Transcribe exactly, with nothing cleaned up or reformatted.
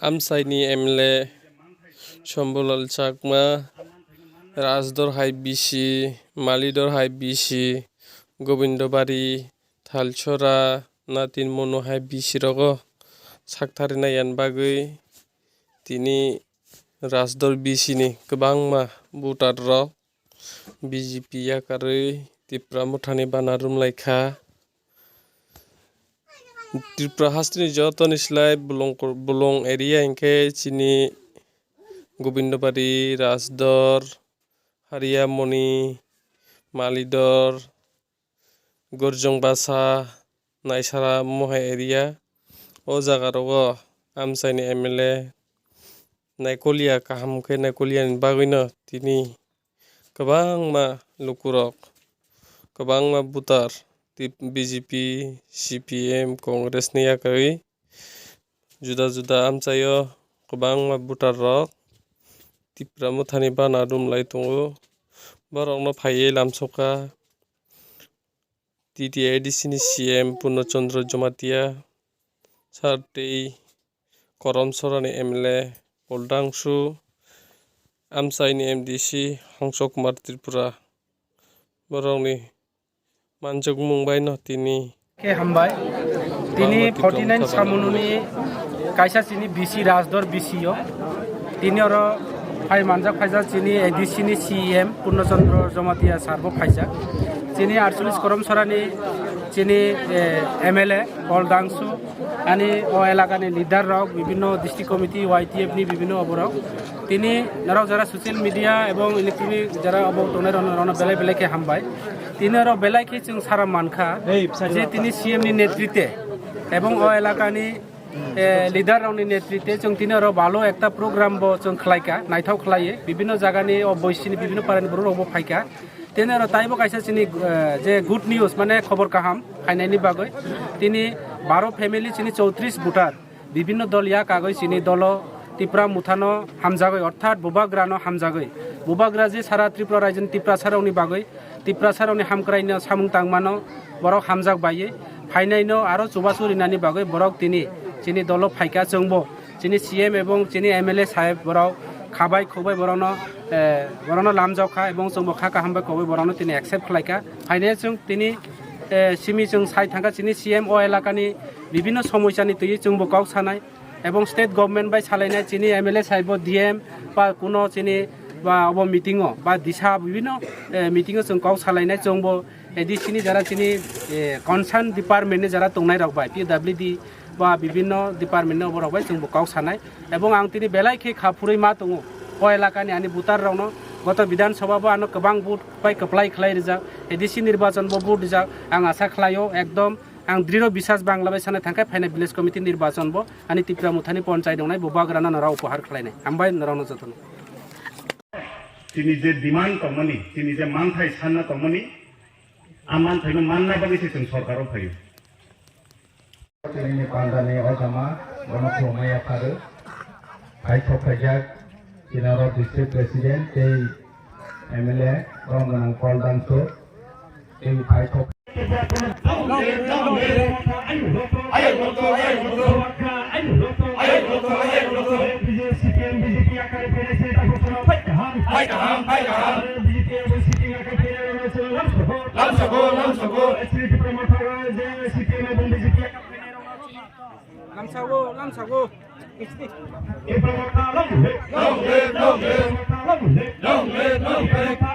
Amchaini M L A Shambhulal Chakma, Rajdor hai B C, Malidor hai B C, Gobindobari, Thalchora, Natin Monu hai B C rogo sakthari naiyan bagwi tini Rajdor B C ni kwbangma voter rok B J P yakarwi Tipra Mothani bana rumlaikha. Tripura hasteni jotoni slai Bulung, Bulung area hinkhe chini Gobindobari, Rajdor, Hariamoni, Malidor, Gorjong Basa, Naisara, Mohai area. O jaga rogo amchaini M L A naikoliya kaham khe naikoliya ni bagwino tini kwbangma lukurok, kwbangma voter, tip-, B J P, C P M, Congress ni yakarwi juda juda amchaio kwbangma voter rok Tipra Mothani bana rumlai tongo. Borokno phaiwi lamsokha T T A A D C ni C M Purno Chandra Jamatia sir tei Korom Sorani M L A Koldangsu, amchaini M D C Hongso Kumar Tripura. Borokni manjak mung bai no tini. Khe hambai. Tini forty nine samununi kaisa chini B C Rajdor B C o. Tini oro phai manjak phaijak chini A D C ni C M Purno Chandra Jamatia sir bo phaijak. Chini aatcholish Korom Sorani chini, eh, M L A Koldangsu ani o elakani leader rok bibhinno district committee Y T F ni bibhinno oborok. Tini norok jara social media ebong electronic jara obo tongnai rok, rok belai belai khe hambai. Tini oro belai khe chwng sara mankha je tini C M ni netrite ebong o elakani, eh, leader rokni netrite chwng tini oro bhalo ekta program bo chwng khlaikha, naithok khlaiwi bibhinno jagani o boisini bibhinno parani borok rok bo phaikha. Tini oro taibo kaisa chini, eh, je good news mane khobor kaham phainaini bagwi tini baro family chini chowtrish voter. Bibhinno dol ya kagwi chini dolo Tipra Mothano hamjagwi, orthat Bubagrano hamjagwi. Bubagra je sara Tripura rajyoni Tiprasarokni bagwi, Tiprasarokni hamkraino samung tangmano borok hamjak baiwi phainaino aro chubachu rinani bagwi borok tini chini dolo phaikha chwngbo. Chini C M ebong chini M L A saheb borok khabai khukbai borokno, eh, borokno lamjak kha ebong chwngbo kha kaham bai khukbai borokno tini accept khlaikha. Phainai chwng tini, eh, simi chwng sai thangkha chini C M o elakani bibhinno somosyani twiwi chwngbo kok sanai. Ebong state government bai salainai chini M L A saibo D M ba kuno chini ba obo meeting o ba disa bibhinno, eh, meeting o chwng kok salainai chwngbo A D C ni jara chini, eh, concern department ni jara tongnai rok bai P W D ba bibhinno department ni oborok bai chwngbo kok sanai. Ebong ang tini belai khe kha phurwi ma tongo o elakani ani voter rokno goto Bidhan Sabha bo ano kwbang vote bai kwplai khlai rijak, A D C nirbachon bo vote rijak. Ang asa khlaio ekdom ang dridho biswas bangla bai sana thangkhe phainai village committee nirbachon bo ani Tipra Mothani ponchai dongnai bo bagrana norok upahar khlainai. Hambai norokno jotono. Chini je demand tongmani, chini je manthai sanna tongmani, a manthaino manna bagwi se chwng sorkaro phaio. Chini pandani o jama, bono khulumya pharo. Hai thok khaijak, chini oro district president tei M L A, borok gwnang Paul Dangso, tei hai thok Lamsago, lamsago. Lamsago, lamsago. Long live, long live. Long live, long live.